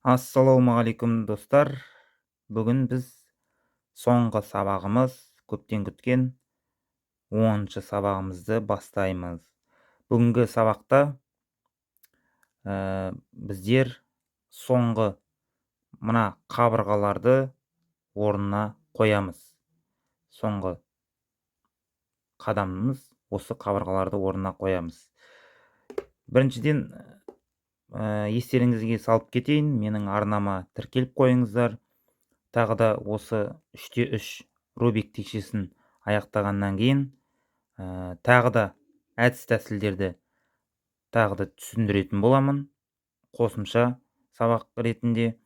Ассалаумағалейкум, достар! Бүгін біз соңғы сабағымыз, көптен күткен 10-шы сабағымызды бастаймыз. Бүгінгі сабақта біздер соңғы мына қабырғаларды орнына қоямыз. Соңғы қадамымыз осы қабырғаларды орнына қоямыз. Біріншіден, естеріңізге салып кетейін, менің арнама тіркеліп қойыңыздар. Тағы да осы 3-те 3 Рубик текшесін аяқтағаннан кейін тағы да әдіс тәсілдерді тағы да түсіндіретін боламын қосымша сабақ ретінде.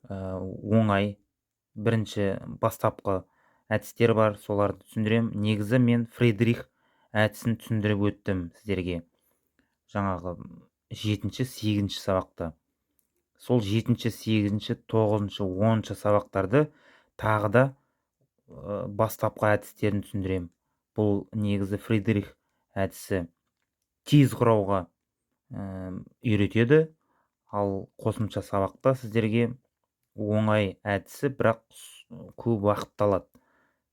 Оңай бірінші бастапқы әдістер бар, соларды түсіндіремін. Негізі мен Фридрих әдісін түсіндіріп өттім сіздерге жаңағы жетінші, сегізінші сабақта. Сол жетінші, сегізінші, тоғызыншы, 10-шы сабақтарды тағы да бастапқы әдістерін түсіндіремін. Бұл негізі Фридрих әдісі тез құрауға үйретеді, ал қосымша сабақта сіздерге оңай әдісі, бірақ көп уақыт алады,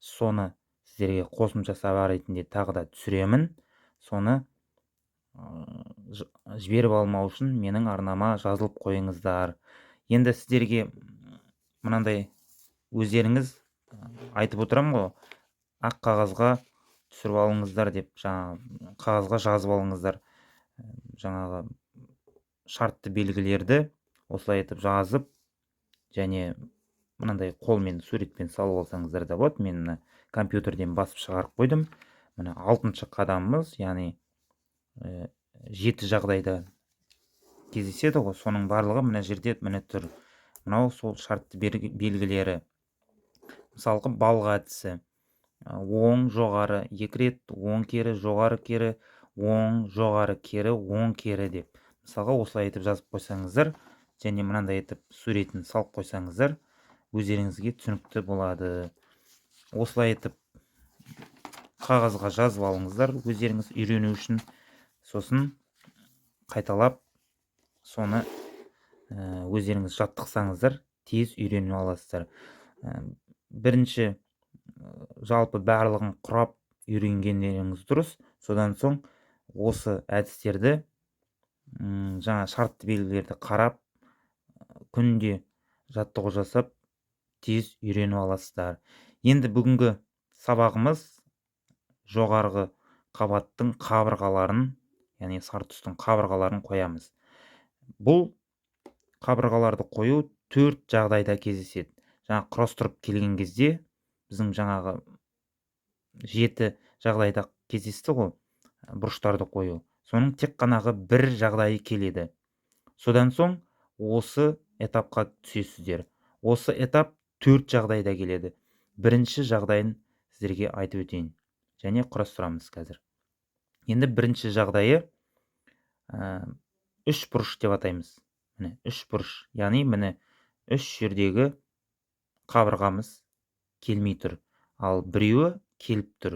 соны сіздерге қосымша сабақ ретінде тағы да түсіремін. Соны жіберіп алмау үшін менің арнама жазылып қойыңыздар. Енді сіздерге мынандай, өздеріңіз айтып отырамын ғой, ақ қағазға түсіріп алыңыздар деп, жаңағы қағазға жазып алыңыздар. Жаңағы шартты белгілерді осылай етіп жазып және мынандай қолмен суретпен салып алсаңыздар да болады. Мен мына компьютерден басып шығарып қойдым. Міне, алтыншы қадамымыз, яғни жеті жағдайда кездеседі ғой, соның барлығы мына жерде, міне, тұр. Мынау сол шартты белгілері. Мысалға, балға әдісі: оң, жоғары екі рет, оң, кері, жоғары, кері, оң, жоғары, кері, оң, кері деп, мысалға, осылай етіп жазып қойсаңыздар және мынандай етіп суретін салып қойсаңыздар, өздеріңізге түсінікті болады. Осылай етіп қағазға жазып алыңыздар өздеріңіз үйрену үшін. Сосын қайталап, соны өздеріңіз жаттықсаңыздар, тез үйрене аласыздар. Бірінші жалпы барлығын құрап үйренгендеріңіз дұрыс. Содан соң осы әдістерді, жаңа шартты белгілерді қарап, күнде жаттығу жасап, тез үйреніп аласыздар. Енді бүгінгі сабағымыз жоғарғы қабаттың қабырғаларын, яғни сары түстің қабырғаларын қоямыз. Бұл қабырғаларды қою төрт жағдайда кездеседі. Жаңа құрастырып келген кезде біздің жаңағы жеті жағдайда кездесті ғой бұрыштарды қою, соның тек қанағы бір жағдайы келеді. Содан соң осы этапқа түсесіздер. Осы этап төрт жағдайда келеді. Бірінші жағдайын сіздерге айтып өтейін және құрастырамыз қазір. Енді бірінші жағдайы үш бұрыш деп атаймыз. Міне, үш бұрыш, яғни міне, үш жердегі қабырғамыз келмей тұр, ал біреуі келіп тұр.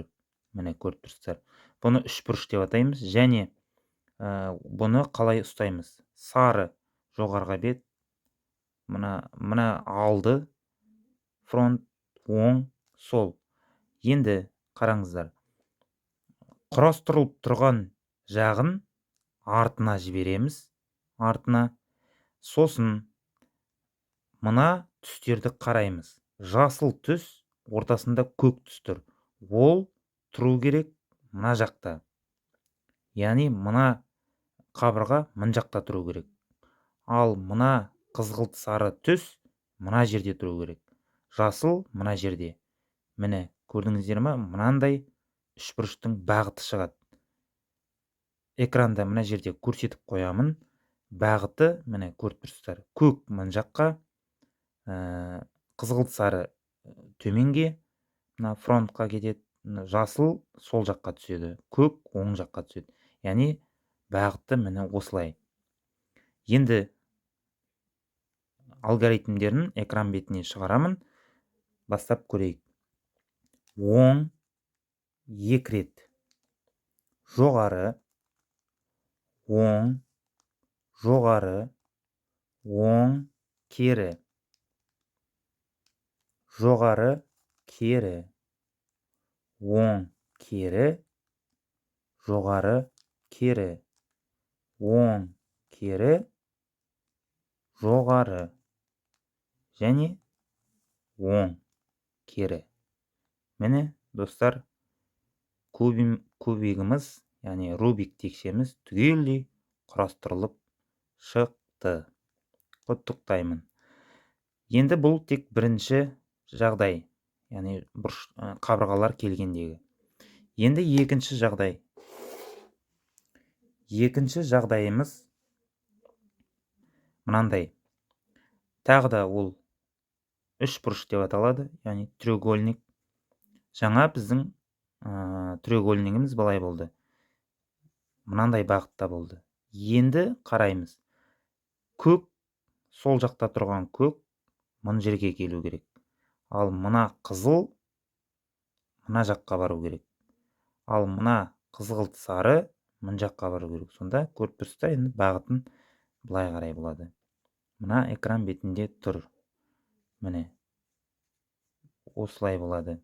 Міне, көріп тұрсыздар, бұны үш бұрыш деп атаймыз. Және бұны қалай ұстаймыз? Сары жоғарғы бет, мына алды, фронт, оң, сол. Енді қараңыздар, құрастырылып тұрған жағын артына жібереміз, артына. Сосын мына түстерді қараймыз. Жасыл түс ортасында көк түс тұр, ол тұру керек мына жақта, яғни мына қабырға мына жақта тұру керек. Ал мына қызғылт сары түс мына жерде тұру керек, жасыл мына жерде. Міне, көрдіңіздер ма, мынандай үшбұрыштың бағыты шығады. Экранда мына жерде көрсетіп қоямын бағыты. Міне, көріп тұрсыздар, көк мына жаққа, қызғылт сары төменге, мына фронтқа кетеді, жасыл сол жаққа түседі, көк оң жаққа түседі, яғни бағыты міне осылай. Енді алгоритмдерін экран бетіне шығарамын, бастап көрейік. Оң екі рет, жоғары, оң, жоғары, оң. кері, жоғары, кері, оң, кері, жоғары, кері, оң, кері, жоғары және оң, кері. Міне, достар, кубигіміз, яғни Рубик текшеміз түгелдей құрастырылып шықты. Құттықтаймын. Енді бұл тек бірінші жағдай, яғни бұрыш қабырғалар келгендегі. Енді екінші жағдай. Екінші жағдайымыз мынандай. Тағы да ол үш бұрыш деп аталады, яғни треугольник. Жаңа біздің треугольнигіміз былай болды. Мынандай бағытта болды. Енді қараймыз. Көк, сол жақта тұрған көк мына жерге келу керек. Ал мына қызыл мына жаққа бару керек. Ал мына қызғылт сары мына жаққа бару керек. Сонда көріп тұрсыздар, енді бағытын былай қарай болады. Мына экран бетінде тұр. Міне. Осылай болады.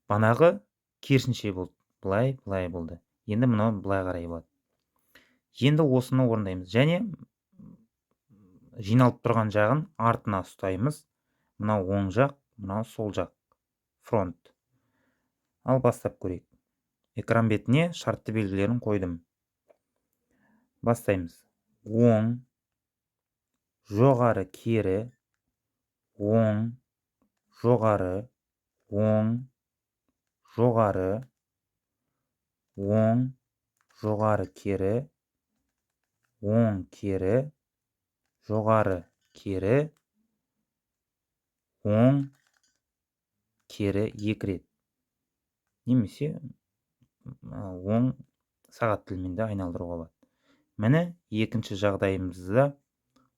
Банағы керісінше болды. Былай, былай болды. Енді мынау былай қарай болады. Енді осыны орындаймыз. Және жиналып тұрған жағын артына ұстаймыз. Мынау оң жақ, мынау сол жақ. Фронт. Ал бастап көрейік. Экран бетіне шартты белгілерін қойдым. Бастаймыз. Оң, жоғары, кері, оң, жоғары, оң, жоғары, оң, жоғары, кері, оң, кері, жоғары, кері, оң, кері екі рет. Немесе оң сағат тілімен де айналдыруға болады. Міне, екінші жағдайымызды да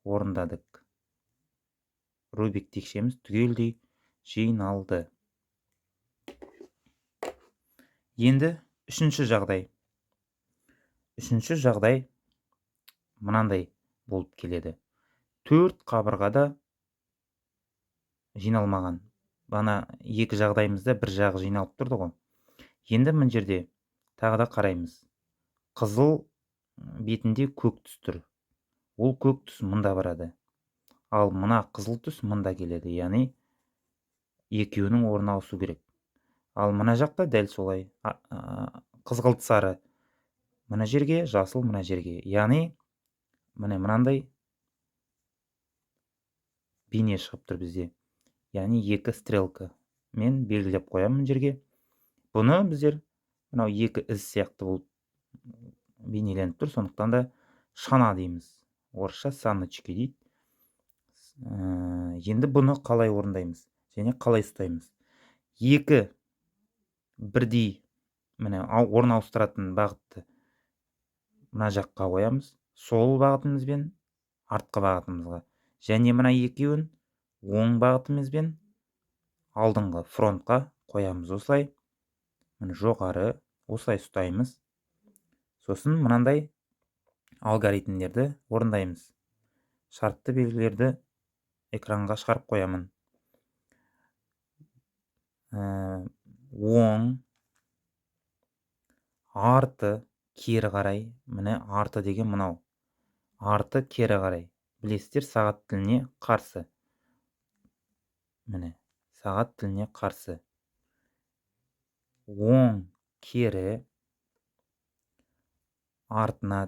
орындадық. Рубик текшеміз түгелдей жиналды. Енді үшінші жағдай. Үшінші жағдай мынандай болып келеді. Төрт қабырғада жиналмаған. Бана екі жағдайымызда бір жағы жиналып тұрды ғой. Енді мына жерде тағы да қараймыз. Қызыл бетінде көк түс тұр. Ол көк түс мында барады. Ал мына қызыл түс мында келеді. Яғни екеуінің орны ауысу керек. Ал мына жақта дәл солай. Қызғылт сары мына жерге, жасыл мына жерге. Яғни міне мынандай бейне шығып тұр бізде. Яғни екі стрелка. Мен белгілеп қоямын мына жерге. Бұны біздер мынау екі із сияқты болып бейнеленіп тұр. Сондықтан да шана дейміз. Орысша саночки дейді. Енді бұны қалай орындаймыз және қалай ұстаймыз? Екі бірдей міне орын ауыстыратын бағытты мына жаққа қоямыз. Сол бағытымызбен артқы бағытымызға. Және мына екеуін оң бағытымызбен алдыңғы фронтқа қоямыз осылай. Міне жоғары осылай ұстаймыз. Сосын мынандай алгоритмдерді орындаймыз. Шартты белгілерді экранға шығарып қоямын. Оң, арты, кері қарай. Міне арты деген мынау. Арты кері қарай. Білесіздер, сағат тіліне қарсы. Міне, сағат тіліне қарсы. Оң, кері, артына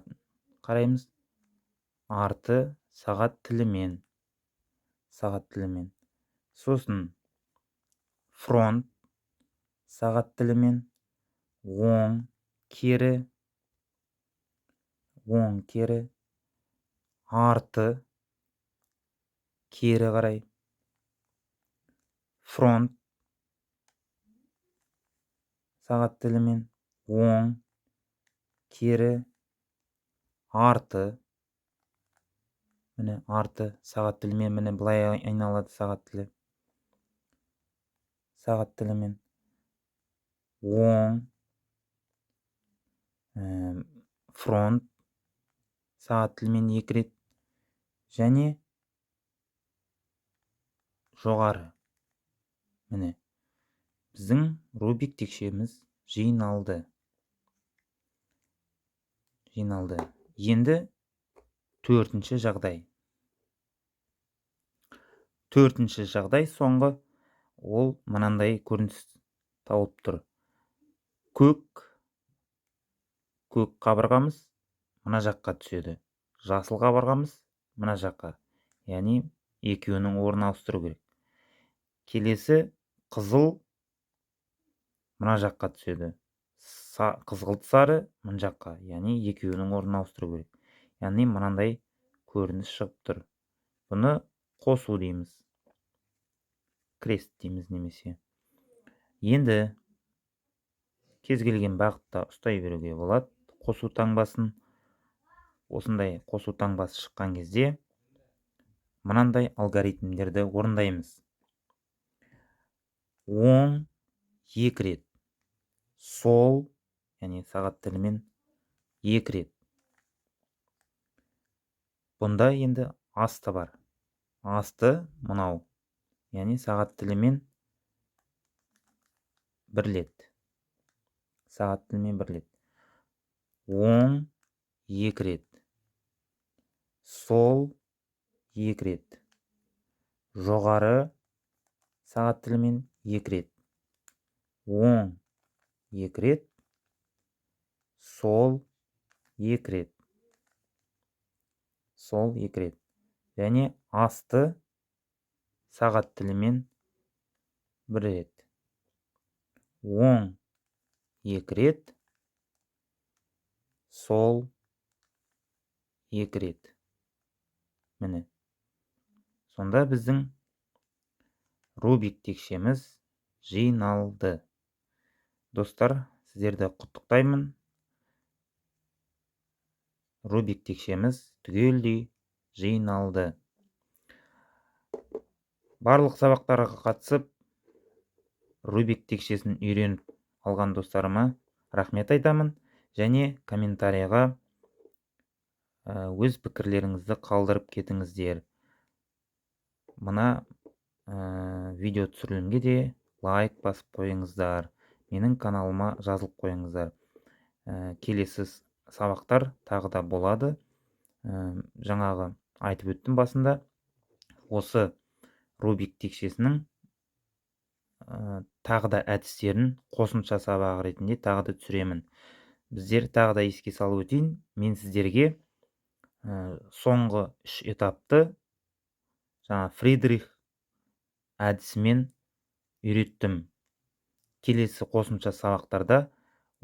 қараймыз. Арты сағат тілімен. Сағат тілімен. Сосын фронт сағат тілімен. Оң, кері, оң, кері, арты, кері қарай, фронт сағат тілімен, оң, кері, арты, міне арты сағат тілімен, міне былай айналады сағат тілі. Сағат тілімен, оң, фронт сағат тілімен екі рет және жоғары. Міне, біздің Рубик текшеміз жиналды. Жиналды. Енді төртінші жағдай. Төртінші жағдай соңғы, ол мынандай көрініс тауып тұр. Көк қабырғамыз мына жаққа түседі. Жасыл қабырғамыз мына жаққа. Яғни екеуінің орнын ауыстыру керек. Келесі қызыл мына жаққа түседі. Қызғылт сары мына жаққа. Яғни екеуінің орнын ауыстыру керек. Яғни мынандай көрініс шығып тұр. Бұны қосу дейміз. Крест дейміз немесе. Енді кез келген бағытта ұстай беруге болады. Қосу таңбасын. Осындай қосу таңбасы шыққан кезде мынандай алгоритмдерді орындаймыз. Оң 2 рет, сол, яғни сағат тілімен 2 рет. Бұнда енді асты бар. Асты мынау, яғни сағат тілімен 1 рет. Сағат тілімен 1 рет. Оң 2 рет, сол 2 рет, жоғары сағат тілімен 2 рет, оң 2 рет, сол 2 рет, сол 2 рет. Және асты сағат тілімен 1 рет, оң 2 рет, сол 2 рет. Міне, сонда біздің Рубик текшеміз жиналды. Достар, сіздерді құттықтаймын. Рубик текшеміз түгелдей жиналды. Барлық сабақтарға қатысып, Рубик текшесін үйреніп алған достарыма рахмет айтамын. Және комментарияға өз пікірлеріңізді қалдырып кетіңіздер. Мына видео түсірілімге де лайк басып қойыңыздар. Менің каналыма жазылып қойыңыздар. Келесі сабақтар тағы да болады. Жаңағы айтып өттім басында. Осы Рубик текшесінің тағы да әдістерін қосымша сабақ ретінде тағы да түсіремін. Біздер тағы да еске салып өтейін. Мен сіздерге соңғы 3 этапты жаңа Фридрих әдісімен үйреттім. Келесі қосымша сабақтарда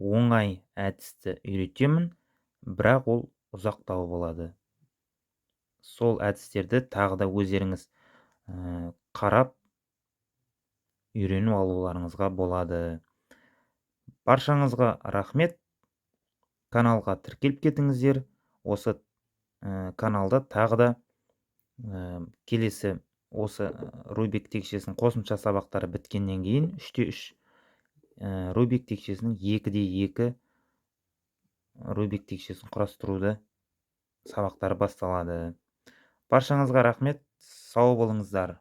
оңай әдісті үйретемін, бірақ ол ұзақтау болады. Сол әдістерді тағы да өздеріңіз қарап үйреніп алуларыңызға болады. Баршаңызға рахмет. Каналға тіркеліп кетіңіздер. Осы каналда тағы да келесі осы Рубик текшесінің қосымша сабақтары біткеннен кейін 3-3 Рубик текшесінің 2-2 Рубик текшесін құрастыруды сабақтары басталады. Баршаңызға рахмет. Сау болыңыздар.